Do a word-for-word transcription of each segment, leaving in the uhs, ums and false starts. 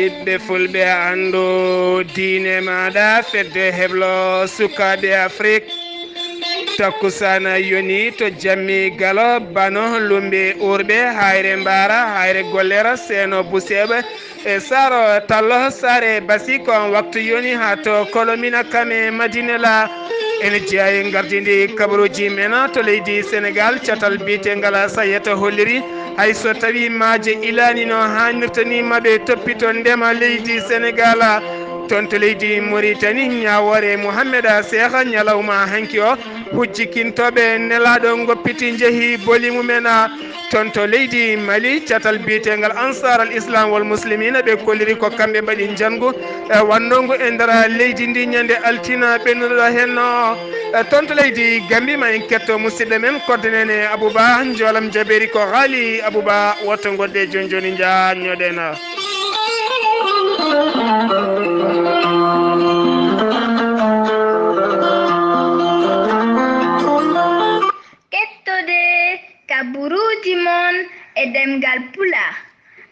Ɓiɓɓe fulɓe, anndu diine maaɗa, fedde heblo sukaaɓe Afrik. Takkusaana yoni to Jammi Galo, Bano, Lumbi, Urɓe, Hayre Mbaara, Hayre Gollera, Seeno, Buseeɓe, e Saaro Tallo, Saare Basi, ko on waktu yoni haa to Kolomina Kame, Madinela. Ene jeyaa e ngardiindi kabaruuji men to leydi Senegaal, catal biyetengal Sayeta holliri, hay so tawii maaje ilaani no haanirta ni, maɓe toppito ndema leydi Senegaal. Toon to leydi Moritani, ñaawoore Muhammeda Seeha ñalawma hanki o, hujjikintooɓe nelaaɗo ngoppiti njehi boli mumen. Toon to leydi Mali, catal biyetengal Ansar al Islam wal Muslimina, ɓe kolliri ko kamɓe mbaɗi njanngu, e wannongu e nder leydi ndi ñande altina ɓennuɗo henno. E toon to leydi Gambi, ma en ketto musidɗo men, koddanene Abouba, njoolam jabeeri ko haali Abouba, woto ngonde jooni jooni, njaanñoɗen. Kettode kaburuuji mon e ɗemngal Pulaar,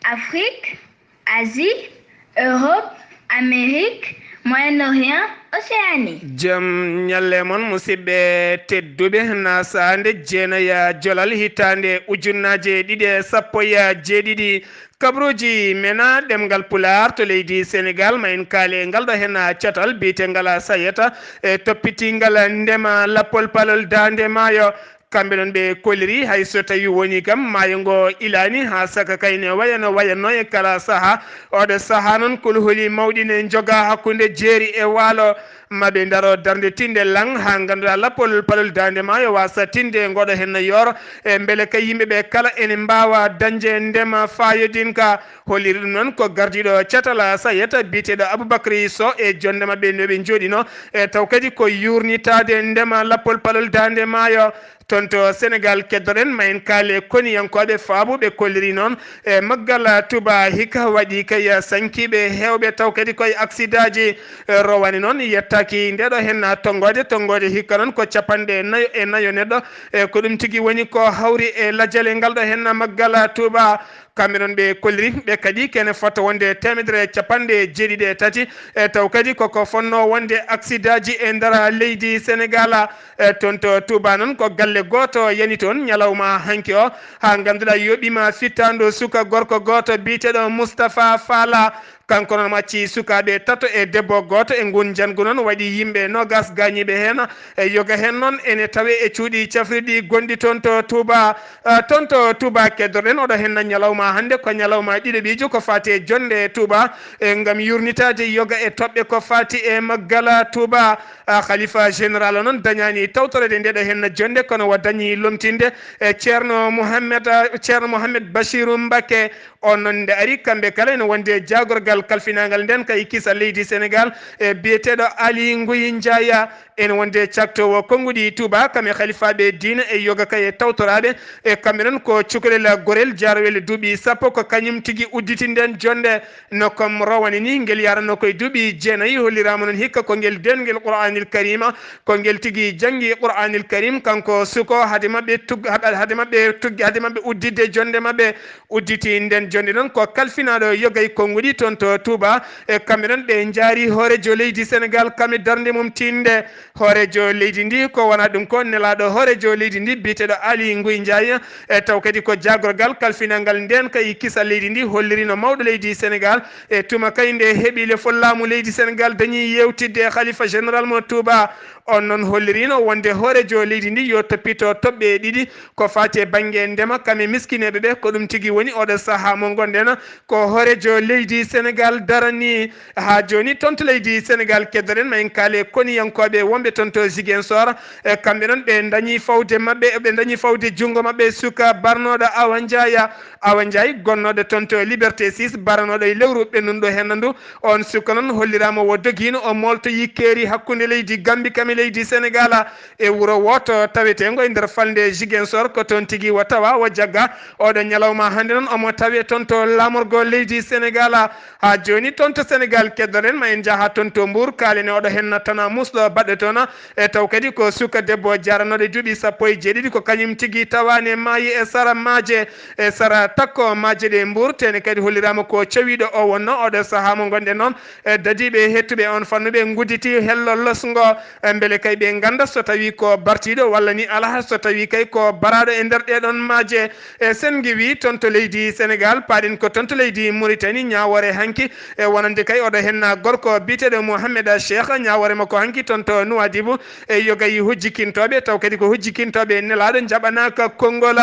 Afrik, Asie, Europe, Amérique, Moyen-Orient, Océanie. Jam ñalle mon, musidɓe tedduɓe, na saande jeenaya jolal hitaande ujunnaaje ɗiɗi e sappo e jeeɗiɗi. Kabaruuji men a ɗemngal Pulaar to leydi Senegaal, ma en kaale ngal ɗo heen catal biyetengal Sayeta, e toppitiingal ndema lappol palol daande maayo. Kamɓe noon ɓe kolliri, hay so tawii woni kam maayo ngo ilaani haa saka kayne wayano wayanno e kala sahaa. Oɗo sahaa noon, kulhuli mawɗi ne njogaa hakkunde jeeri e waalo. Maɓe ndaro darnde tinde laŋ haa ngannduɗaa lappol palol daande maayo waasa tinde ngoɗo heen no yooro. E mbele kay yimɓe ɓe kala ene mbaawa dañde ndema faayodinka. Holliri ɗum noon ko gardiiɗo catal Sayeta biyeteeɗo Aboubacry Sow e jonnde maɓɓe no ɓe njooɗino. E taw kadi ko yuurnitaade ndema lappol palol daande maayo. Toon to Senegaal keddoɗen, ma en kaale koniyankooɓe faabuɓe kolliri noon. E maggal Touba hikka waɗi kay sankiiɓe heewɓe taw kadi koye aksidaaji. E rowani noon yettaaki ndeɗo heen tonngoode, tonngoode hikka noon ko capanɗe nayo e nayo neɗɗo. E ko ɗum tigi woni ko hawri e lajjale ngal ɗo heen maggal Touba. Kamɓe noon ɓe kolliri, ɓe kadi kene fota wonde teemedere e capanɗe jeeɗiɗi e tati. E taw kadi koko fonnoo wonde aksidaaji e nder leydi Senegaal. E toon to Touba noon ko galle gooto yani toon ñalawma hanki o, haa ngannduɗaa yoɓiima fittaandu suka gorko gooto biyeteeɗo Moustapha Fala. Kanko noon macci sukaaɓe tato e debbo gooto e ngun njanngu noon waɗi yimɓe noogas gaañiiɓe heen. E yoga heen noon ene tawee e cuuɗi cafrirɗi gonɗi toon to Touba. Ah, toon to Touba keddoɗen oɗo heen ñalawma hannde ko ñalawma ɗiɗaɓiijo ko faati e jonnde Touba, e ngam yuurnitaade yoga e toɓɓe ko faati e maggal Touba. Ah, Khalifa Général o noon dañaani tawtoreede ndeɗo heen jonnde, kono wa dañi lomtinde e Ceerno Mohamed, ah, Ceerno Mohamed Bachiru Mbakke. On noon nde ari, kamɓe kala ene wonde jaagorgal kalfinaangal nden kay kisa leydi Senegaal, e biyeteeɗo Ali Nguy Njaaya, ene wonde caktowo konnguɗi Touba, kam e halifaaɓe diina e yoga kay e tawtoraaɓe, e kamɓe noon ko cukalel gorel jaarowel duuɓi sappo, ko kañum tigi udditi nden jonnde. No kam rowani ni, ngel yarano koye duuɓi jeenayi, holliraama noon hikka ko ngel deengel Qur'aanil Kariima, ko ngel tigi janngi Qur'aanil Kariim, kanko suko, hade maɓɓe tug-, hade, hade maɓɓe tug-, hade maɓɓe udditde jonnde maɓɓe, udditi nden jonnde noon ko kalfinaaɗo yogay konnguɗi toon to Touba. E kamɓe noon ɓe njaari hooreejo leydi Senegaal kam e darnde mum tiinde. Hooreejo leydi ndi ko wona ɗum ko nelaaɗo hooreejo leydi ndi biyeteeɗo Ali Nguy Njaay. E taw kadi ko jaagorgal kalfinangal nden kay kisa leydi ndi hollirino mawɗo leydi Senegaal. E tuma kay nde heɓi lefol laamu leydi Senegaal dañi yewtidde e Khalifa Général mo Touba. On noon hollirino wonde hooreejo leydi ndi yo toppito toɓɓe ɗiɗi ko faati e bannge ndema kam e miskineeɓe ɓe. Ko ɗum tigi woni oɗo sahaa mo ngonɗen ko hooreejo leydi Senegaal darani. Haa jooni toon to leydi Senegaal keddoɗen ma en kaale koniyankooɓe wonɓe toon to Ziguinchor. E kamɓe noon ɓe dañi fawde maɓɓe, ɓe dañi fawde junngo maɓɓe suka barnooɗo Awa Njaaya. Awa Njaay gonnooɗo toon to Liberté six, baranooɗo e lewru ɓennunɗo heen ndu. On suka noon holliraama o dogiino, o mooltoyi keeri hakkunde leydi Gambi kam e leydi Senegal e wuro wooto taweteengo e nder falnde Ziguinchor, ko toon tigi o tawa o jagga. Oɗo ñalawma hannde noon omo tawe toon to laamorgo leydi Senegal. Haa jooni toon to Senegal keddoɗen, ma en njaha toon to Mbour, kaalen e oɗo heen Tana Muusɗo baɗɗo toon. E taw kadi ko suka debbo jaaranooɗo duuɓi sappo e jeeɗiɗi, ko kañum tigi tawaani maayi e sara maaje, e sara takko maaje ɗe Mbour. Teene kadi holliraama ko cawiiɗo o wonno. Oɗo sahaa mo ngonɗen noon, e dadiiɓe heɗtuɓe on fannu ɓe ngudditi hello losngo, e mbele kay ɓe ngannda so tawi ko bartiiɗo walla ni alaa, so tawi kay ko baraaɗo e nder ɗeɗon maaje. E sen ngiwi toon to leydi Senegal, paaɗen ko toon to leydi Mauritanie, ñaawoore hanki, e wonande kay oɗo heen gorko biyeteeɗo Mohamed Cheikh, ñaawoore makko hanki toon to Nouadhibou, e yogay hujjikintooɓe, taw kadi ko hujjikintooɓe nelaaɗo njaɓanaaka konngol.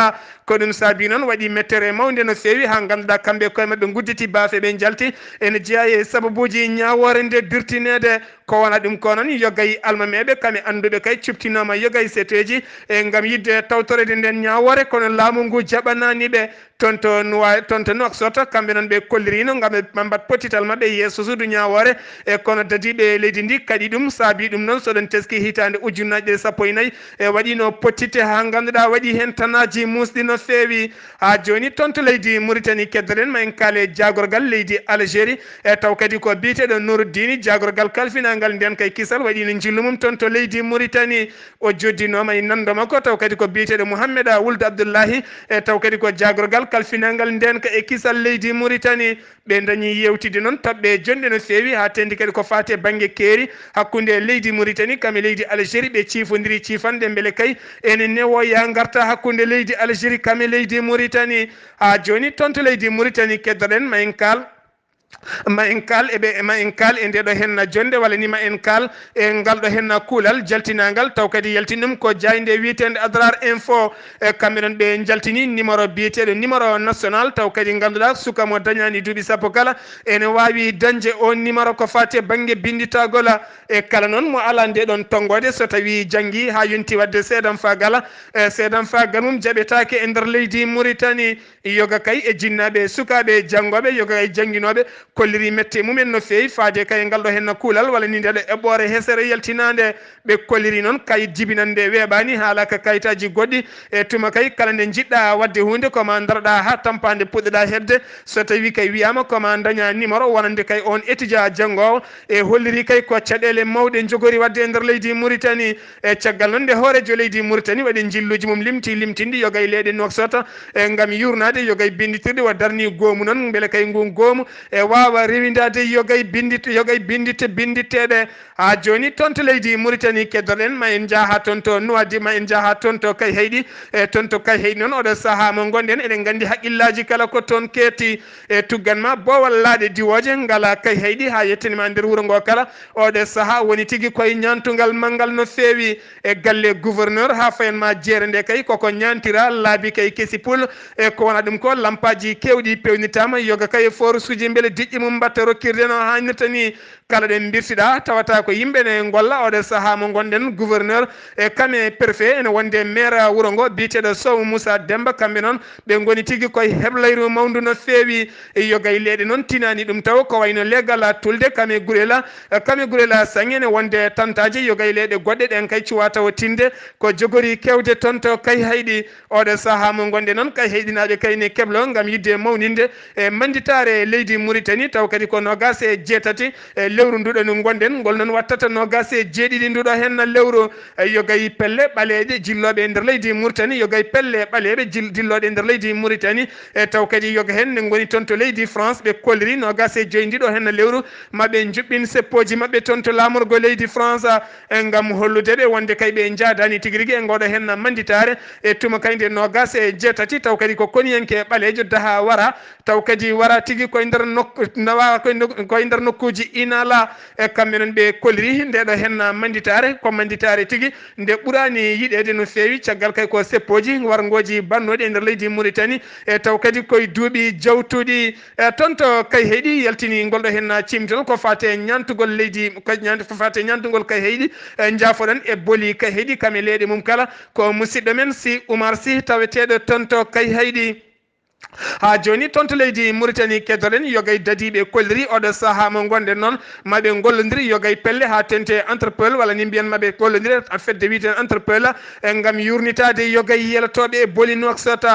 Ko ɗum saabi noon waɗi mettere mawnde no feewi, haa ngannduɗaa kamɓe koye maɓɓe ngudditi baafe ɓe njalti. Ene jeyaa e sababuuji ñaawoore nde dirtineede. Ko wona ɗum ko noon, yogay almameeɓe, kamɓe annduɓe kay cuɓtinooma yogay seteeji, e ngam yiɗde tawtoreede nden ñaawoore, kono laamu ngu jaɓanaani ɓe. Toon to Nuwa-, toon to Nouakchott, kamɓe noon ɓe kolliriino ngam ɓe mbaɗ pottital maɓɓe yeeso suudu ñaawoore, e kono dadiiɓe leydi ndi kaɗi ɗum, saabi ɗum noon, so ɗon teski hitaande ujunnaaje ɗiɗi sappo e nayi, e waɗiino pottitte haa ngannduɗaa waɗi heen tanaaji muusɗi no feewi. Haa jooni toon to leydi Mauritanie keddoɗen, ma en kaale jaagorgal leydi Algérie, e taw kadi ko biyeteeɗo Nourouddine, jaagorgal kalfinaangal ndeen kay kisal waɗiino njillu mum toon to leydi Mauritanie. O joddinooma e nanndo makko, taw kadi ko biyeteeɗo Mouhamed Wuld Abdullahi, e taw kadi ko jaagorgal kalfinaangal ndeen ka e kisal leydi Mauritanie. Ɓe dañi yewtidde noon toɓɓe jonɗe no feewi, haa teeŋti kadi ko faati e bannge keeri hakkunde leydi Mauritanie kam e leydi Algérie. Ɓe ciifondiri ciifanɗe mbele kay ene newoya ngarta hakkunde leydi Algérie kam e leydi Mauritanie. Haa jooni toon to leydi Mauritanie keddoɗen, ma en kaal, ma en kaal e ɓe, ma en kaal e ndeɗo henna jonde, walla ni ma en kaal e ngal ɗo henna kuulal jaltinaangal, taw kadi yaltin ɗum ko jaaynde wiyeteende Adrar Info. E kamɓe noon ɓe njaltini numéro biyeteeɗo numéro national, taw kadi ngannduɗaa suka mo dañaani duuɓi sappo kala ene waawi dañde o numéro ko faati e bannge binnditagol. E kala noon mo alaa nde ɗon tonngoode, so tawi janngi haa yonti waɗde seedan faagal, e seedan faagal mum jaɓetaake e nder leydi Mauritanie. Yoga kay e jinnaaɓe, sukaaɓe janngooɓe, yoga e jannginooɓe kolliri mette mumen no feewi faade kay ngal ɗo henna kuulal walla ni ndeɗo eɓɓoore hesere yaltinaande. Ɓe kolliri noon kayit jibinande weeɓaani, haalaaka kayitaaji goɗɗi. E tuma kay kala nde njiɗɗa waɗde huunde, ko ma ndaroɗa haa tampaande puɗɗoɗa heɓde. So tawi kay wiyaama ko ma daña numéro wonande kay on étudiant janngoowo, e holliri kay ko caɗeele mawɗe njogori waɗde e nder leydi Mauritanie. E caggal noon nde hooreejo leydi Mauritanie waɗi njilluuji mum limti limtinɗi yoga e leyɗe Nouakchott, e ngam yuurnaade yoga e binnditirɗe, o darni goomu noon mbele kay ngun goomu e waawa rewindaade yoga e binndit-, yoga e binndit-, binnditteeɓe. Haa jooni toon to leydi Mauritanie keddoɗen, ma en njaha toon to Nouadhibou, ma en njaha toon to Kayhayɗi. E toon to Kayhayɗi noon, oɗo sahaa mo ngonɗen, eɗen nganndi haqqillaaji kala ko toon keetti. E tuggan ma boowal laaɗe diwooje ngala Kayhayɗi haa yettanima nder wuro ngo kala. Oɗo sahaa woni tigi koye ñaantungal manngal no feewi. E galle gouverneur haa fayan ma jeere nde kay koko ñaantira laabi kay kesi pul. E ko wona ɗum ko lampaaji keewɗi pewnitaama yoga kay e forsuuji mbele diƴƴe mum mbatta rokkirde no haanirta ni. Kala ɗen mbirtiɗa tawata ko yimɓe ne ngolla. Oɗo sahaa mo ngonɗen, gouverneur e kame préfet ene wonde maire wuro ngo biyeteeɗo Sow Moussa Demba, kamɓe noon ɓe ngoni tigi koye heblayru mawndu no feewi. E yoga e leyɗe noon tinaani ɗum taw ko wayno legal tulde kame gurela, kame gurela saŋ ene wonde tantaaji yoga e leyɗe goɗɗe ɗen kay cuwa taw tinde ko jogori kewde toon to Kayhayɗi. Oɗo sahaa mo ngonɗen noon, Kayhayɗinaaɓe kay ne keblo ngam yiɗde mawninde e mannditaare leydi Mauritanie, taw kadi ko noogaas e jeetati e lewru nduɗo ndu ngonɗen, ngol noon wattata noogaas e jeeɗiɗi nduɗo henna lewru. E yogay pelle ɓaleeje jillooɓe e nder leydi Mauritanie, yogay pelle ɓaleeɓe jil-, dillooɗe e nder leydi Mauritanie, e taw kadi yoga heen ne ngoni toon to leydi France, ɓe kolliri noogaas e joy ndiɗo henna lewru, ma ɓe njuɓɓin seppooji maɓɓe toon to laamorgo leydi France. E ngam hollude ɓe wonde kay ɓe njaadaani tigi rigi e ngooɗo henna mannditaare. E tuma kay nde noogaas e jeetati, taw kadi ko koniyanke ɓaleejo daha wara, taw kadi wara tigi koye nder nok-, nawa koye nok-, koye nder nokkuuji inala. E kamɓe noon ɓe kolliri nde ɗo henna mannditaare, ko mannditaare tigi nde ɓuraani yiɗeede no feewi, caggal kay ko seppooji warngooji bannooɗi e nder leydi Mauritanie, e taw kadi koye duuɓi jawtuɗi. E toon to Kayhayɗi yaltini ngol ɗo henna cimtol ko faate ñaantugol leydi, ko ñaant-, ko faate ñaantugol Kayhayɗi. E njaafoɗen e boli Kayhayɗi kam e leyɗe mum kala. Ko musidɗo men Si Oumar Sy taweteeɗo toon to Kayhayɗi. Haa jooni, toon to leydi Mauritanie, keddoɗen yogay dadiiɓe kolliri oɗo sahaa mo ngonɗen noon, maɓe ngollondiri yogay pelle haa tente Interpol, walla ni mbiyan maɓe ngollondiri e fedde wiyeten Interpol, e ngam yuurnitaade yogay yelotooɓe e boli Nouakchott,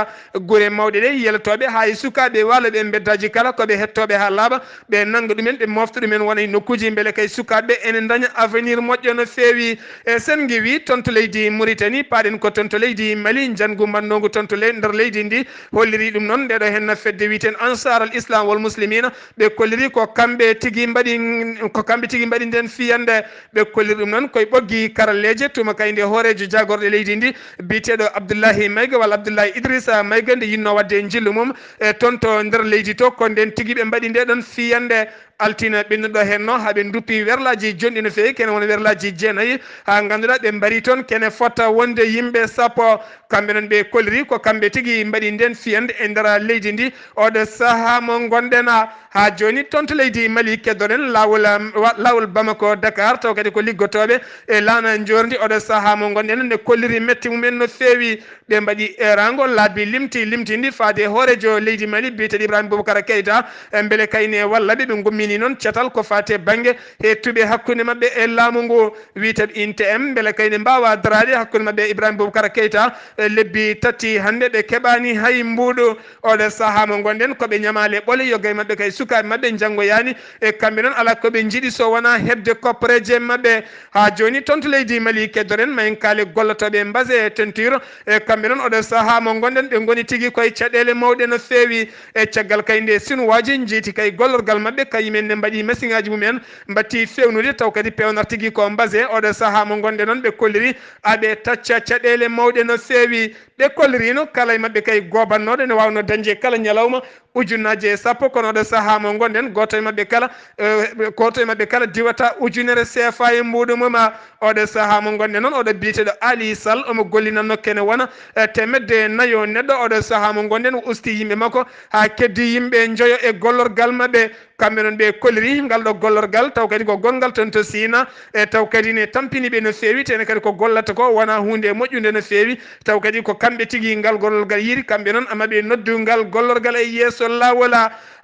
gure mawɗe ɗe, yelotooɓe haa e sukaaɓe waalooɓe e mbeddaaji kala, ko ɓe hettooɓe haa laaɓa, ɓe nannga ɗumen, ɓe moofta ɗumen wona e nokkuuji, mbele kay sukaaɓe ene ndaña avenir moƴƴo no feewi. E sen ngiwi toon to leydi Mauritanie, paaɗen ko toon to leydi Mali, njanngu mannoogu toon to le-, nder leydi ndi holliri ɗum noon, nde ɗo henna fedde wiyeten Ansar al Islam wal Muslimina, ɓe kolliri ko kamɓe tigi mbaɗi, ko kamɓe tigi mbaɗi nden fiyande. Ɓe kolliri ɗum noon koye ɓoggi karalleeje, tuma kay nde hooreejo jaagorɗe leydi ndi, biyeteeɗo Abdullahi Mayga walla Abdullahi Idrissa Mayga, nde yinnoo waɗde e njillu mum e toon to nder leydi to, ko nden tigi ɓe mbaɗi nde ɗon fiyande. Altine ɓennuɗo henno, haa ɓe nduppi werlaaji jonɗi no feewi, kene won werlaaji jeenayi, haa ngannduɗaa ɓe mbari toon kene fota wonde yimɓe sappo. Kamɓe noon ɓe kolliri ko kamɓe tigi mbaɗi nden fiyande e nder leydi ndi. Oɗo sahaa mo ngonɗen, haa jooni toon to leydi Mali, keddoɗen laawol, um, wa-, laawol Bamako Dakar, taw kadi ko liggotooɓe e laana njoorndi. Oɗo sahaa mo ngonɗen nde kolliri metti mumen no feewi. Ɓe mbaɗi eeraango laabi limti, limtindi faade hooreejo leydi Mali biyeteeɗo Ibrahim Boubacar Keita, e mbele kayne walla ɓe, ɓe ngummini noon catal ko faate bannge heɓtuɓe hakkunde maɓɓe e laamu ngu. Wiyete ɓe I N T M, mbele kayne mbaawa daraade hakkunde maɓɓe e Ibrahim Boubacar Keita. E lebbi tati hannde ɓe keɓaani hay mbuuɗu. Oɗo sahaa mo ngonɗen ko ɓe ñamaale ɓole, yogay maɓɓe kay sukaaɓe maɓɓe njanngoyaani. E kamɓe noon alaa ko ɓe njiɗi so wonaa heɓde koppareeje maɓɓe. Haa jooni toon to leydi Mali, keddoɗen ma en kaale gollotooɓe mbase e teinture. E kamɓe noon oɗo sahaa mo ngonɗen ɓe ngoni tigi koye caɗeele mawɗe no feewi. E caggal kay nde Sinuwaaji njeyti kay gollorgal maɓɓe, kañum en ne mbaɗi masiŋaaji mumen, mbatti fewnude, taw kadi pewnata tigi ko mbase. Oɗo sahaa mo ngonɗen noon ɓe kolliri aɓe tacca caɗeele mawɗe no feewi. Ɓe kollirino kala e maɓɓe kay goobannooɗo ne waawnoo dañde kala ñalawma ujunnaaje e sappo, kono oɗo sahaa mo ngonɗen, gooto e maɓɓe kala, eh, gooto e maɓɓe kala diwata ujunere C F A e mbuuɗu mum. Oɗo sahaa mo ngonɗen noon, oɗo biyeteeɗo Ali Sall, omo gollinannoo kene wona, eh, teemedde nayo neɗɗo. Oɗo sahaa mo ngonɗen, o usti yimɓe makko haa keddi yimɓe njoyo e gollorgal maɓɓe. Kamɓe noon ɓe kolliri ngal ɗo gollorgal, taw kadi ko gonngal toon to Siina, e taw kadi ne tampini ɓe no feewi, tene kadi ko gollata ko wonaa huunde moƴƴunde no feewi, taw kadi ko kamɓe tigi ngal gollorgal yiɗi, kamɓe noon amma ɓe noddu ngal gollorgal e yeeso laawol.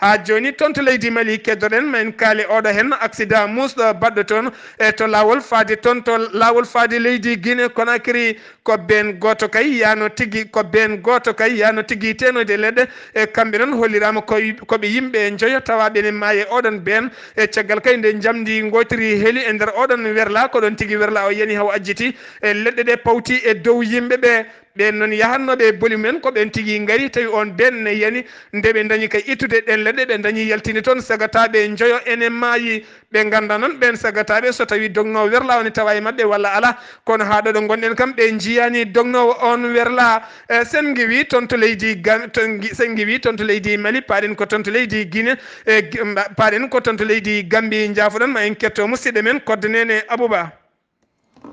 Haa jooni toon to leydi Mali keddoɗen, ma en kaale oɗo heen accident muusɗo baɗɗo toon e to laawol faade toon to laawol faade leydi Guinée Conakry. Ko been gooto kay yaano tigi, ko been gooto kay yaano tigi teenoyde leɗɗe. E kamɓe noon holliraama ko, ko ɓe yimɓe njoyo tawaaɓe ne maayi e oɗon been. E caggal kay nde njamndi ngootiri heli e nder oɗon werla, ko ɗon tigi werla o yani haw ajjiti. E leɗɗe ɗe pawti e dow yimɓe ɓe. Ɓeen noon yahannooɓe e boli mumen ko ɓeen tigi ngari, tawi oon been ne yani. Nde ɓe ndañi kay ittude ɗeen leɗɗe, ɓe ndañi yaltinde toon sagataaɓe njoyo ene maayi. Ɓe nganndaa noon ɓeen sagataaɓe so tawii dognoowo werlaawo ne tawa e maɓɓe walla alaa. Kono haa ɗo ɗo ngonɗen kam, ɓe njiyaani dognoowo oon werlaa. E, sen ngiwi toon to leydi Gam-, to ngi-, sen ngiwi toon to leydi Mali, paaɗen ko toon to leydi Guinée, e, G-, mba-, paaɗen ko toon to leydi Gambie. Njaafoɗon ma en ketto musidɗo men Kodde Neene Abouba.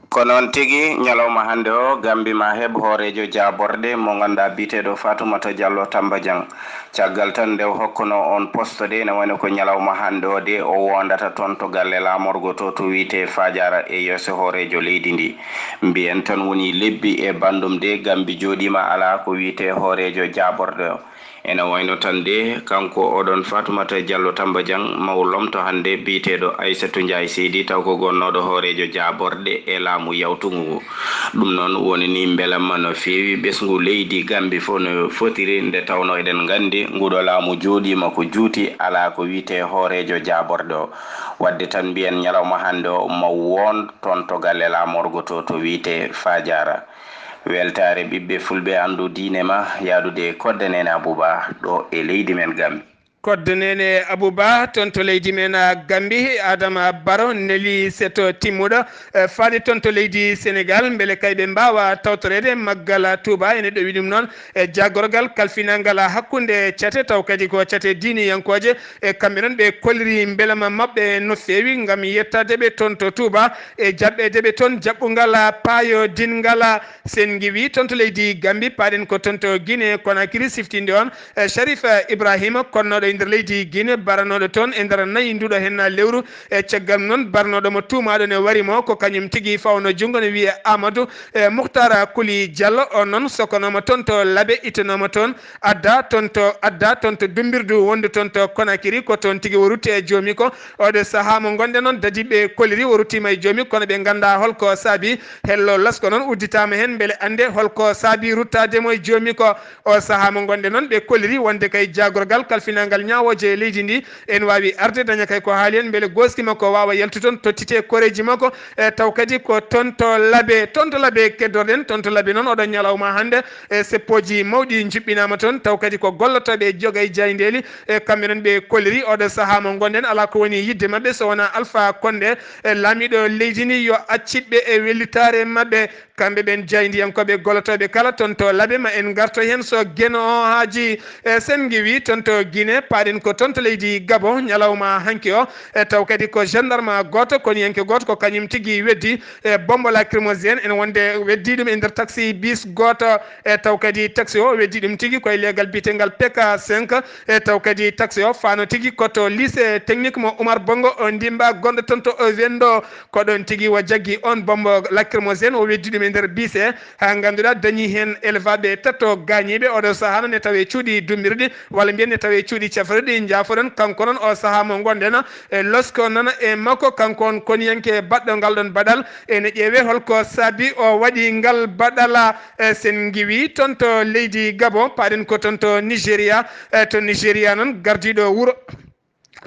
Ko noon tigi, ñalawma hannde o, Gambi ma heɓ hooreejo jaaborɗe mo ngannduɗaa biyeteeɗo Fatoumata Diallo Tamba Dieng. Caggal tan nde o hokkuno on poste de, ene wayno ko ñalawma hannde o de, o wondata toon to galle laamorgo to, to wiyetee Fadiara e yeeso hooreejo leydi ndi. Mbiyen tan woni lebbi e banndum de, Gambi jooɗiima alaa ko wiyetee hooreejo jaaborɗe o. Ene wayno tan de, kanko oɗon Fatoumata Diallo Tamba Dieng, maw lomto hannde biyeteeɗo Aissatou Ndiaye Seydi, taw ko gonnooɗo hooreejo jaaborɗe e laamu yawtungu ngu. Ɗum noon woni ni mbelamma no feewi ɓesngu leydi Gambi fof no fotiri, nde tawno eɗen nganndi nguɗo laamu jooɗiima ko juuti, alaa ko wiyetee hooreejo jaaborɗe o. Waɗde tan mbiyen ñalawma hannde o maw woon toon to galle laamorgo to, to wiyetee Fadiara. Weltaare ɓiɓɓe fulɓe anndu diine ma, yaadude e Kodde Neene Abouba ɗo e leydi men Gambi. Kodde Neene Abouba toon to leydi men, a, Gambi, Adama Baro neli seto timmuɗo, e, faade toon to leydi Sénégal, mbele kay ɓe mbaawa tawtoreede maggal Touba, ene ɗowi ɗum noon e jaagorgal kalfinangal hakkunde cate, taw kadi ko cate diiniyankooje, e kamɓe noon ɓe kolliri mbelamma maɓɓe no feewi ngam yettaade ɓe toon to Touba e jaɓɓeede ɓe toon jaɓɓungal paayo dinngal. Sen ngiwi toon to leydi Gambi, paaɗen ko toon to Guinée Conakry, siftinde on, eh, Sharif, eh, Ibrahima, konnooɗo nder leydi Guinée, baranooɗo toon e nder nayi nduɗo henna lewru. E caggal noon, baranooɗo mo tuumaaɗo ne wari mo, ko kañum tigi fawno junngo, ne wiyee Amadou e Muhtara Kuli Diallo. On noon sokonooma toon to Labe, ittanooma toon, adda toon to, adda toon to Dumbirdu wonde toon to Konakiri. Ko toon tigi o rutti e joomi ko. Oɗo sahaa mo ngonɗen noon, dadi ɓe koliri o ruttiima e joomi, kono ɓe nganndaa holko saabi. Hello lasko noon udditaama heen, mbele annde holko saabi ruttaade mo e joomi ko. O sahaa mo ngonɗen noon, ɓe koliri wonde kay jaagorgal kalfinangal ñaawooje e leydi ndi, en waawi arde daña kay ko haali en, mbele gooski makko waawa yaltu toon, tottite koreeji makko. E taw kadi ko toon to Labe, toon to Labe keddorɗen, toon to Labe noon oɗo ñalawma hannde, e seppooji mawɗi njuɓɓinaama toon, taw kadi ko gollotooɓe e joga e jaayndeeli, e kamɓe noon ɓe koliri. Oɗo sahaa mo ngonɗen, alaa ko woni yiɗde maɓɓe so wonaa Alpha Condé, e laamiiɗo leydi ndi, yo accitɓe e wellitaare maɓɓe. Kamɓe ɓen jaayndiyankooɓe gollotooɓe kala toon to Labe, ma en ngarto heen so Geno o haaji. E sen ngiwi toon to Guinée, paaɗen ko toon to leydi Gabon, ñalawma hanki o. E taw kadi ko gendarme gooto, koniyanke gooto, ko kañum tigi weddi e bombe lacrymogène, en wonde weddii ɗum e nder taxi bis gooto. E taw kadi taxi o weddii ɗum tigi koye leegal biyetengal P K cinq. E taw kadi taxi o faano tigi ko to lycée technique mo Oumar Bongo o Ndimba gonɗo toon to o Wendo. Ko ɗoon tigi o jaggi on bombe lacrymogène, o weddi ɗum e nder bus he, haa ngannduɗaa dañi heen elevaaɓe tato gaañiiɓe. Oɗo sahaa noon ne tawee cuuɗi dummbirɗi, walla mbiyen ne tawee cuuɗi cafrirɗi. Njaafoɗon, kanko noon o sahaa mo ngonɗen e losko nana e makko, kanko on koniyanke baɗɗo ngal ɗon baɗal. Ene ƴeewee holko saabi o waɗi ngal baɗala. E sen ngiwi toon to leydi Gabon, paaɗen ko toon to Nigeria. E to Nigeria noon, gardiiɗo wuro,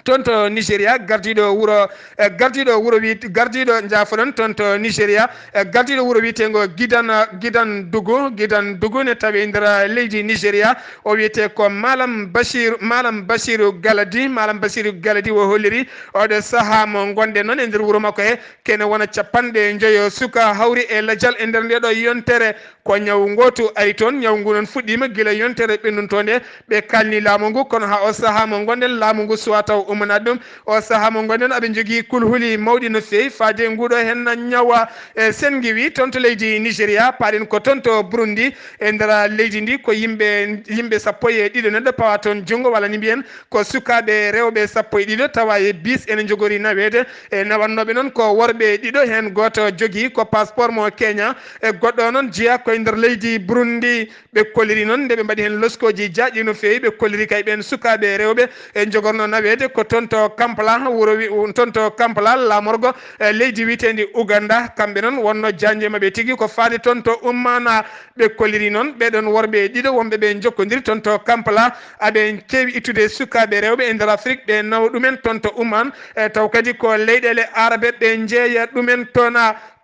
toon to Nigeria, gardiiɗo wuro, eh, gardiiɗo wuro wi-, gardiiɗo, njaafoɗon, toon to Nigeria, eh, gardiiɗo wuro wiyeteengo Gidan, Gidan Dugu, Gidan Dugu ne tawi e nder leydi Nigeria. O wiyetee ko Malam Bashir, Malam Bashiru Galadi, Malam Bashiru Galadi o holliri oɗo sahaa mo ngonɗen noon e nder wuro makko he, kene wona capanɗe njoyo suka hawri e lajal e nder nde ɗo yontere. Ko ñawu ngootu ari toon. Ñawu ngu noon fuɗɗiima gila yontere ɓennuntoonde. Ɓe kaalni laamu ngu, kono haa o sahaa mo ngonɗen, laamu ngu suwaa taw ummanaade ɗum. O sahaa mo ngonɗen, aɓe njogii kulhuli mawɗi no feewi faade nguɗo heen ñawa. E sen ngiwi toon to leydi Nigeria, paaɗen ko toon to Burundi. E nder leydi ndi, ko yimɓe, yimɓe sappo e ɗiɗo neɗɗo pawa toon junngo, walla ni mbiyen ko sukaaɓe rewɓe sappo e ɗiɗo tawa e bis ene njogori naweede. E nawannooɓe noon ko worɓe ɗiɗo, heen gooto jogii ko passeport mo Kenya. E goɗɗo o noon jeyaa koye nder leydi Burundi. Ɓe koliri noon nde ɓe mbaɗi heen loskooji jaaƴi no feewi, ɓe koliri kay ɓeen sukaaɓe rewɓe e njogorno naweede ko toon to Kampala, wuro wi-, toon to Kampala, laamorgo, e leydi wiyeteendi Uganda. Kamɓe noon wonno jaanjo maɓɓe tigi ko faade toon to Ummana. Ɓe koliri noon ɓee ɗoon worɓe ɗiɗo wonɓe ɓe njokkondiri toon to Kampala, aɓe keewi ittude sukaaɓe rewɓe e nder Afrik, ɓe nawa ɗumen toon to Umman, e taw kadi ko leyɗeele Arabe ɓe njeeya ɗumen toon.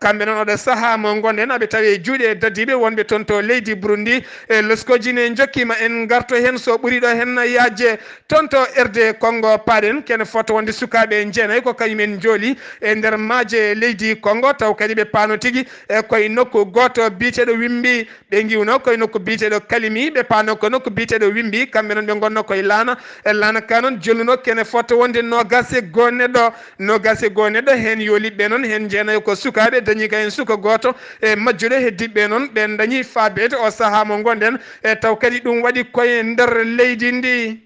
Kamɓe noon, oɗo sahaa mo ngonɗen, aɓe tawi e juuɗe dadiiɓe wonɓe toon to leydi Burundi. E loskooji ne njokkiima, en ngarto heen so ɓuri ɗo heen yaajde. Toon to R D Congo, paaɗen kene fota wonde sukaaɓe jeenayi ko kañum en njooli e nder maaje leydi Congo, taw kadi ɓe paano tigi e koye nokku gooto biyeteeɗo Wimbi. Ɓe ngiwno koye nokku biyeteeɗo Kalimi, ɓe paano ko nokku biyeteeɗo Wimbi. Kamɓe noon ɓe ngonno koye laana. E laana ka noon jolluno kene fota wonde noogaas e goo neɗɗo. Noogaas e goo neɗɗo, heen yooliɓe noon, heen jeenayo ko sukaaɓe, dañi ka heen suka gooto e majjuɗo. Heddiɓe noon, ɓeen dañi faabeede o sahaa mo ngonɗen. E taw kadi ɗum waɗi koye nder leydi ndi.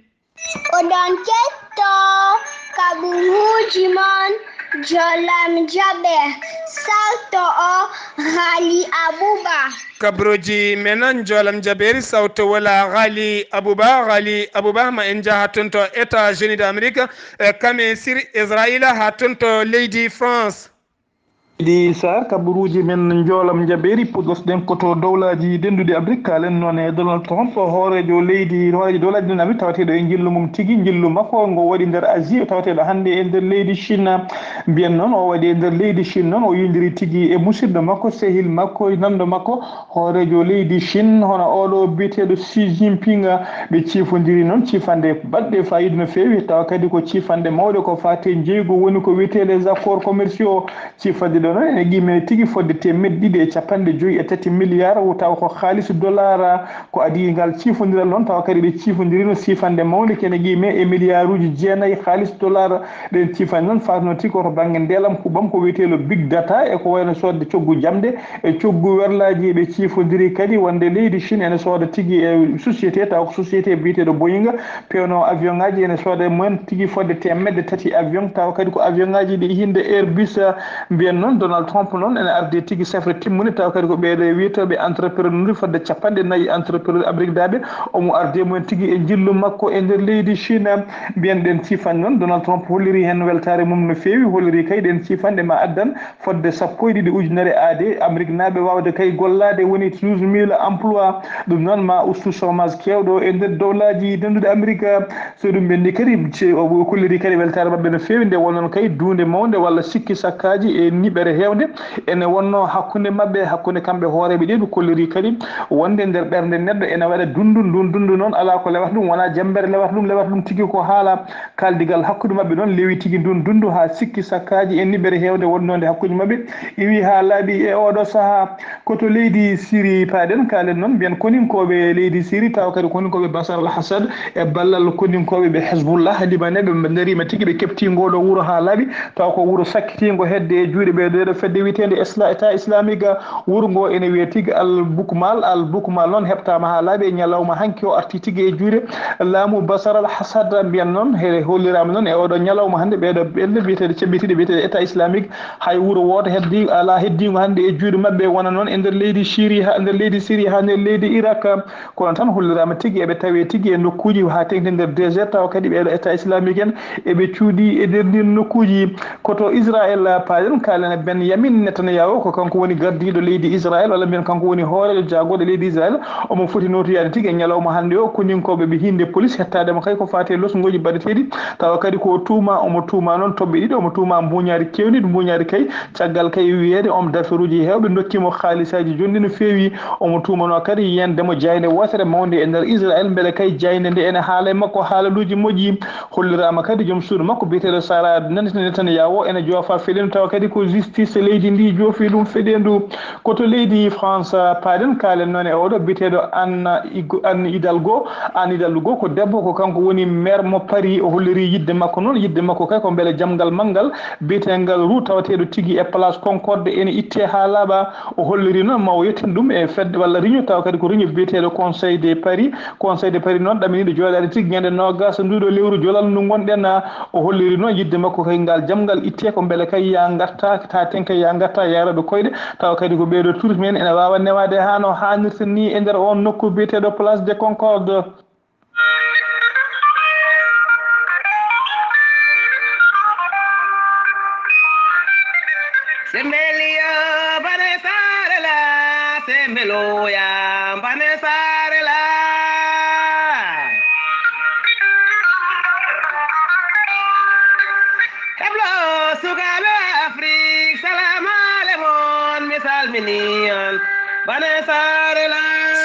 Oɗon ketto kaɓuruuji mon, Jolam Jaɓe, sarto o Ghali Abuba. Kaɓuruuji men, Jolam Jaɓeeri, sawto wala Ghali Abuba, Ghali Abuba, ma en njaha toon to États-Unis d'Amérique, e Kame Siri Israila, haa toon to leydi France. Ɗi Saar, kaɓuruuji men, Njoolam Njaɓeeri, puɗɗotoɗen ko to dowlaaji denduɗi Amrik. Kaalen noon e Donald Trump, hooreejo leydi, hooreejo dowlaaji denduɗi Amrik, tawateeɗo e njillu mum tigi, njillu makko ngo waɗi nder Asie, tawateeɗo hannde e nder leydi Chine. Mbiyen noon, o waɗi e nder leydi Chine noon, o yindiri tigi e musidɗo makko, sehil makko, nanndo makko, hooreejo leydi Chine, hono oɗo biyeteeɗo Xi Jinping. Ɓe ciifondiri noon ciifande baɗɗe faayiida no feewi, tawa kadi ko ciifande mawɗe ko faati e njeeygu, woni ko wiyetee les accords commerciaux. Ciifande Kono ene qimee tigi fodde teemedde ɗiɗi e capanɗe joyi e tati milliard, tawa ko haalis dollar. Ko adii ngal ciifondiral noon, tawa kadi ɓe ciifondirino siifannde mawnde, kene qimee e milliarduuji jeenayi haalis dollar. Ɗeen ciifanɗe noon faatnoo tigi ko to bannge ndeelam, huɓam, ko wiyetee lo big data, e ko wayno soodde coggu jamɗe e coggu werlaaji. Ɓe ciifondiri kadi wonde leydi Chine ene sooda tigi e société, tawa ko société biyeteeɗo Boeing, pewnoowo avion ŋaaji, ene sooda e mumen tigi fodde teemedde tati avion, tawa kadi ko avion ŋaaji ɗi hinde Airbus. Mbiyen noon, Donald Trump noon ene arde tigi safre timmunde, tawa kadi ko ɓeeɗo e wiyetooɓe entrepreneur fodde capanɗe nayi entrepreneur amriknaaɓe. Omo arde mumen tigi e njillu makko e nder leydi Chine. Mbiyen ɗeen ciifanɗe noon, Donald Trump holliri heen weltaare mum no feewi, holliri kay ɗeen ciifanɗe ma addan fodde sappo e ɗiɗi ujunere aade amriknaaɓe waawde kay gollaade, woni douze mille emploi. Ɗum noon ma ustu chômage keewɗo e nder dowlaaji denduɗe Amerika. So ɗum ɓenni kadi, ce-, o kolliri kadi weltaare maɓɓe no feewi, nde wonnoon kay duunde mawnde walla sikki sakkaaji e niɓere heewnde ene wonnoo hakkunde maɓɓe, hakkunde kamɓe hooreeɓe ɗiɗo. Kolliri kadi wonde nder ɓernde neɗɗo ene waɗa dundu, ndun dundu noon alaa ko lewata ɗum, wonaa jemmbere lewata ɗum, lewata ɗum tigi ko haala. Kaaldigal hakkunde maɓɓe noon lewi tigi ndun dundu haa sikki sakkaaji e niɓere heewnde wonnoonde hakkunde maɓɓe iwi haa laaɓi e ooɗoo sahaa. Ko to leydi Siri paaɗen, kaalen noon, mbiyen koninkooɓe leydi Siri, tawa kadi koninkooɓe Basar al Assad e ballal koninkooɓe ɓe Hezbollah Libanais, ɓe ndariima tigi, ɓe keɓti ngoo ɗoo wuro haa laaɓi, tawa ko wuro sakkitiingo hedde e juuɗe ɓee ɗoo fedde wiyeteende Isla-, État Islamique. Wuro ngoo ene wiyee tigi Al Bukmal. Al Bukmal noon heɓtaama haa laaɓi e ñalawma hanki o arti tigi e juuɗe laamu Basar al Assad. Mbiyen noon, he holliraama noon e ooɗoo ñalawma hannde, ɓee ɗoo ɓelle biyeteeɗe, ceɓɓitiiɗe biyeteeɗe État Islamique, hay wuro wooto heddi, alaa heddiingo hannde e juuɗe maɓɓe, wona noon e nder leydi Siri, haa nder leydi Siri, haa nder leydi Irak. Kono tan holliraama tigi eɓe tawee tigi e nokkuuji haa teŋti nder désert, tawa kadi ɓee ɗoo État Islamique en eɓe cuuɗi e nder ndin nokkuuji. Ko to Israël paaɗen, kaalen e Benyamin Netanyahu, ko kanko woni gardiiɗo leydi Israël, walla mbiyen kanko woni hooreejo jaagorɗe leydi Israël. Omo foti nootoyaade tigi e ñalawma hannde o, koninkooɓe ɓe hinnde police hettaade mo kay ko faati e losngooji baɗeteeɗi, tawa kadi ko o tuuma, omo tuuma noon toɓɓe ɗiɗi, omo tuuma mbuuñaari keewndi, mbuuñaari kay, caggal kay wiyeede homme d'affaires uji heewɓe ndokki mo haalisaaji jonɗi no feewi. Omo tuumanoo kadi yiyande mo jaaynde wootere mawnde e nder Israël, mbele kay jaaynde nde ene haala e makko haalaluuji moƴƴi. Holliraama kadi joom suudu makko biyeteeɗo Sara Netanyahu ene joofa fedde, tawa kadi ko justice leydi ndi joofi ɗum fedde ndu. Ko to leydi France paaɗen, kaalen noon e oɗo biyeteeɗo Anne Higo-, Anne Hidalgo. Anne Hidalgo ko debbo, ko kanko woni maire mo Paris. O holliri yiɗde makko noon, yiɗde makko kay ko mbele jamngal manngal biyeteengal Roue, tawateeɗo tigi e place Concorde, ene ittee haa laaɓa. O holliri noon ma o yettin ɗum e fedde walla réunion, tawa kadi ko réunion biyeteeɗo Conseil de Paris. Conseil de Paris noon ɗaminiiɗo jooɗaade tigi ñande noogas nduɗo lewru jolal ndu ngonɗen. O holliri noon yiɗde makko kay ngal jamngal ittee, ko mbele kay yaa ngarta, taa ten kay yaa ngarta yaarooɓe koyɗe, tawa kadi ko ɓeeɗo turti men ene waawa newaade haa no haanirta ni e nder on nokku biyeteeɗo Place de Concorde. Sembeliyo bane sarela, sembeloya bane sarela. Heblo sukaɓe Afrik, salam aleykum, mi salmini on. Bane sarela.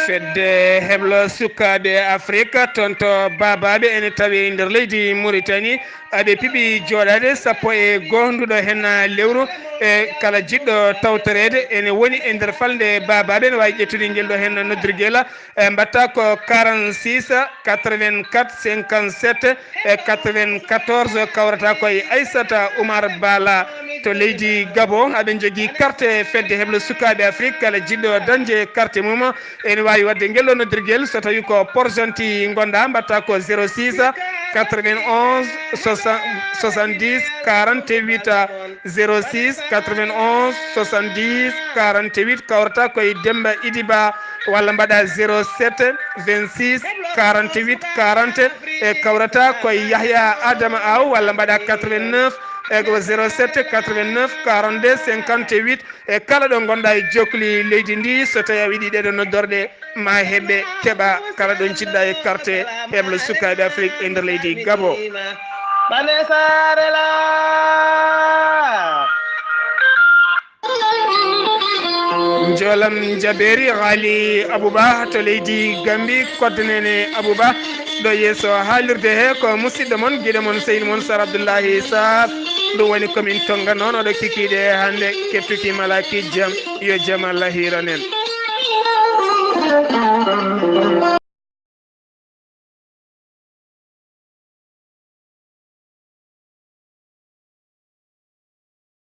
Fedde heblo sukaɓe Afrik, toon to Babaɓe ene tawi e nder leydi Mauritanie. Aɓe piɓi jooɗaade sappo e goonduɗo heen lewru. E kala jiɗɗo tawtoreede ene woni e nder falnde Babaɓe, ene waawi ƴettude ngel ɗo heen noddirgel. E mbatta ko quarante-six, quatre-vingt-quatre, cinquante-sept, e quatre-vingt-quatorze. Kawrata ko e Aissata Oumar Bala to leydi Gabo. Aɓe njogii carte fedde heblo sukaɓe Afrik. Kala jiɗɗo dañde carte mum ene waawi waɗde ngel ɗo noddirgel. So tawi ko Port-Gentil ngonɗa, mbatta ko zéro six, quatre-vingt-onze, soixante-dix, quarante-huit, zéro six, quatre-vingt-onze, soixante-dix, quarante-huit. Kawrata ko e Demba Idiba, walla mbaɗa zéro sept, vingt-six, quarante-huit, quarante. E kawrata ko e Yahya Adama Aw, walla mbaɗa quatre-vingt-neuf, e ko zéro sept, quatre-vingt-neuf, quarante-deux, cinquante-huit. E kala ɗo ngonɗa e jokli leydi ndi, so tawi a wiɗi ɗeɗo noddorɗe, ma heɓe keɓa kala ɗo jiɗɗa e carte heblo sukaɓe Afrik e nder leydi Gabo. Bane sarela. Jolam Jaberi, Ghali Abouba to leydi Gambi, koddanene Abouba ɗo yeeso haalirde he, ko musidɗo mon, giɗo mon, sehil mon, Sar Abdoullahi Sarr. Ɗum woni komin tonga noon oɗo kikiiɗe e hannde kettuki malaki jam. Yo jam Allah hiiranen.